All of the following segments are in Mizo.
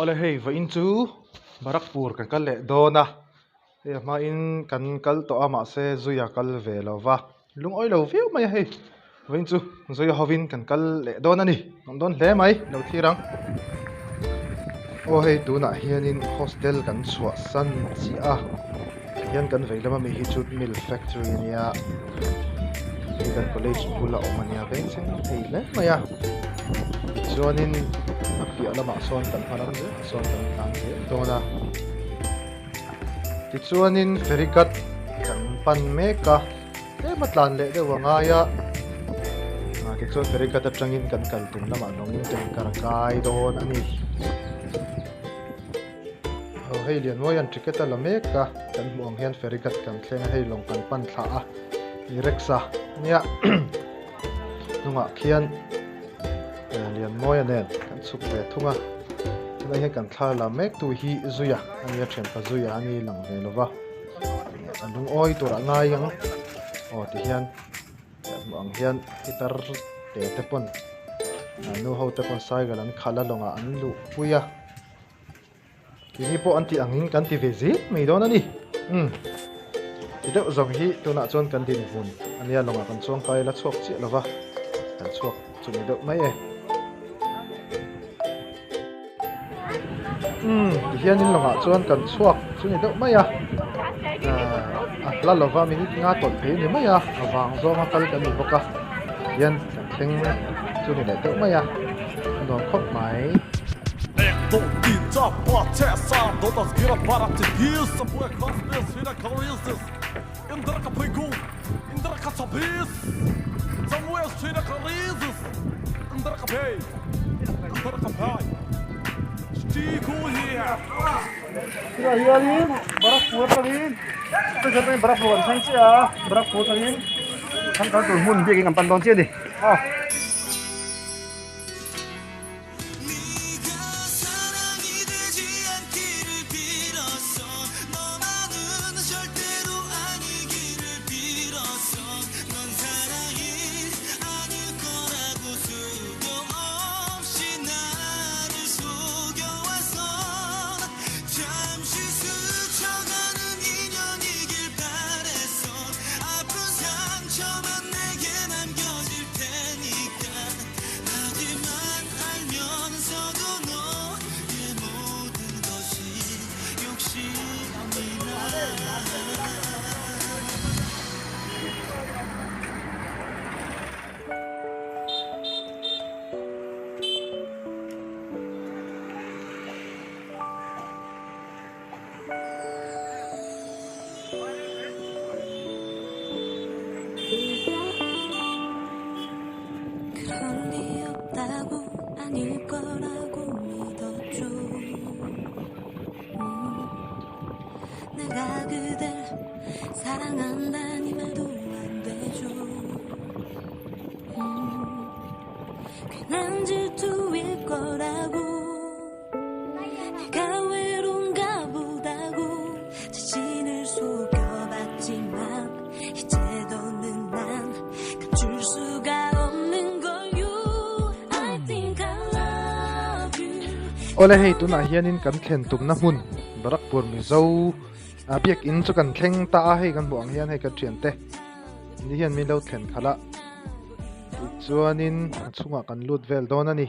Awle hei vawiin chu Barakpur kan kal leh dawn a, hei a hmain kan kal tawh a mahse zuia kal ve lo va, lungawi lo viau mai a hei vawiin chu zuia hovin kan kal leh dawn a ni, nuam dawn hle mai lo thlir ang. Aw hei tunah hianin hostel kan chhuahsan chiah a. Hian kan vei lama mi hi chu milk factory a nia hei kan college bula awm a nia veng cheng thei hle mai a tichuanin a piah lamah sawn kan hma lam zel ah sawn kan tlan zel dawn a tichuanin ferry ghat kan pan mek a tlem a tlan leh deuh a ngai a ah tichuan ferry ghat atangin kan kal tum lamah lawngin kan kar kai dawn a ni. Aw hei Lianmawi an ticket a la mek a, kan hmuh ang hian ferry ghat kan thleng a, hei lawng kan pan thla a, i rex a nia hnungah khian Lianmawia nen kan chhuk ve thung a, tunah hian kan thla la mek tu hi Zuia a nia thianpa Zuia a ni lang ve lova, a lungawi tur a ngai ang aw ti hian kan hmuh ang hian hitar te te pawn nu ho te pawn cycle an khalh a lawngah an luhpui a. Keini pawh an tih angin kan ti ve zel mai dawn a ni. Umm. Ti deuh zawng hi tunah chuan kan dinhmun a nia lawngah kan chuang kai la chhuak chiah lova, kan chhuak chu ni deuh mai e. Umm, tihianin lawngah chuan kan chhuak chu ni deuh mai a. Ahh, a hla lova minute nga tawlh phei ni mai a, a vang zawnga kal kan ni bawk a, tihian kan thleng chu ni leh deuh mai a. A nuam khawp mai. Tunah hianin Barakpur atangin station atangin Barakpur kan thleng chiah a, Barakpur atangin kan kal tur hmun biakin kan pan dawn chiah a ni. Awle hei tunah hianin kan thlen tumna hmun Barakpur Mizo a biakin chu kan thleng ta a hei kan hmuh ang hian hei kan thiante ni hian min lo thlen khalh a tichuanin a chhungah kan lut vel dawn a ni.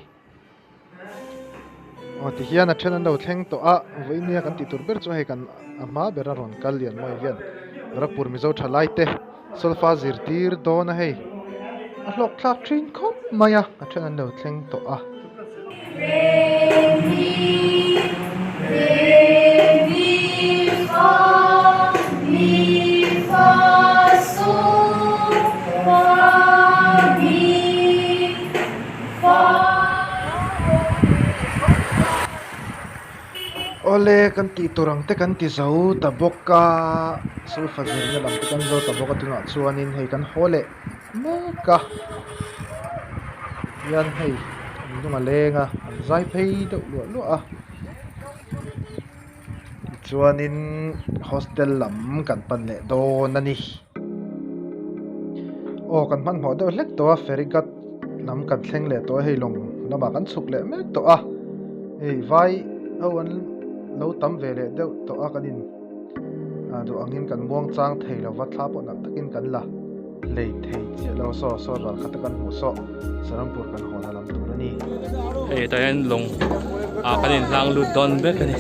Aw tihian a then an lo thleng tawh a, vawinia kan tih tur ber chu hei kan a hma bera rawn kal lian mawi hian Barakpur Mizo thalai te solfa zirtir dawn a hei a hlawk thlak thin khawp mai a, a then an lo thleng tawh a. Awle kan tih tur ang te kan ti zo ta bawk a solfa zirna lam te kan zo ta bawk a tunah chuanin hei kan haw leh mek a hian hei an hnung a leng a an zai phei deuh luah luah a tichuanin hostel lam kan pan leh dawn a ni aw kan hmanhmawh deuh hlek tawh a ferry ghat lam kan thleng leh tawh a hei lawng lamah kan chhuk leh mek tawh a hei vai ho an lo tam ve leh deuh tawh a kan in duh angin kan muang chang thei lova thla pawh nalh takin kan la lei thei chiah lo saw saw ral khat a kan hmuh saw Serampur kan haw na lam tur a ni. Hei tah hian lawng ah kan inhlang lut dawn vek a ni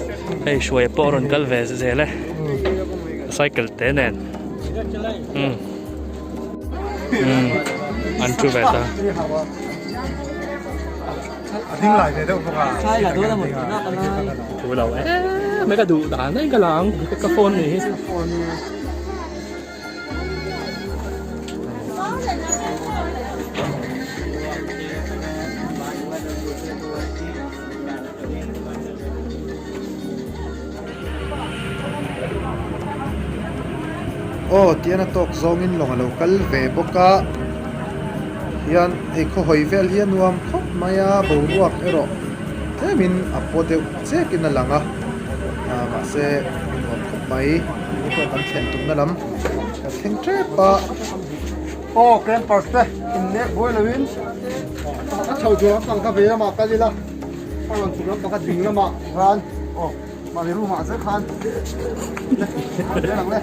hei hruai pawh a rawn kal ve zel e cycle te nen umm umm an thu ve ta. A ding lai ve deuh bawk a. Thu lo e mai ka duh dan daih ka la ang ka phone ni hi. Aw tian a tawk zawngin lawng a lo kal ve bawk a hian hei khaw hawi vel hi a nuam khawp mai a boruak erawh tlemin a paw deuh chekin a lang a ah mahse a nuam khawp mai ni pawh kan thlen tumna lam kan thleng tep a. Aw campers te innek buai loin a chho tur lampang kha vei lamah kal ila a rawn chhuk lampang kha ding lamah khan aw mahni room ah zel khan le zel ang le.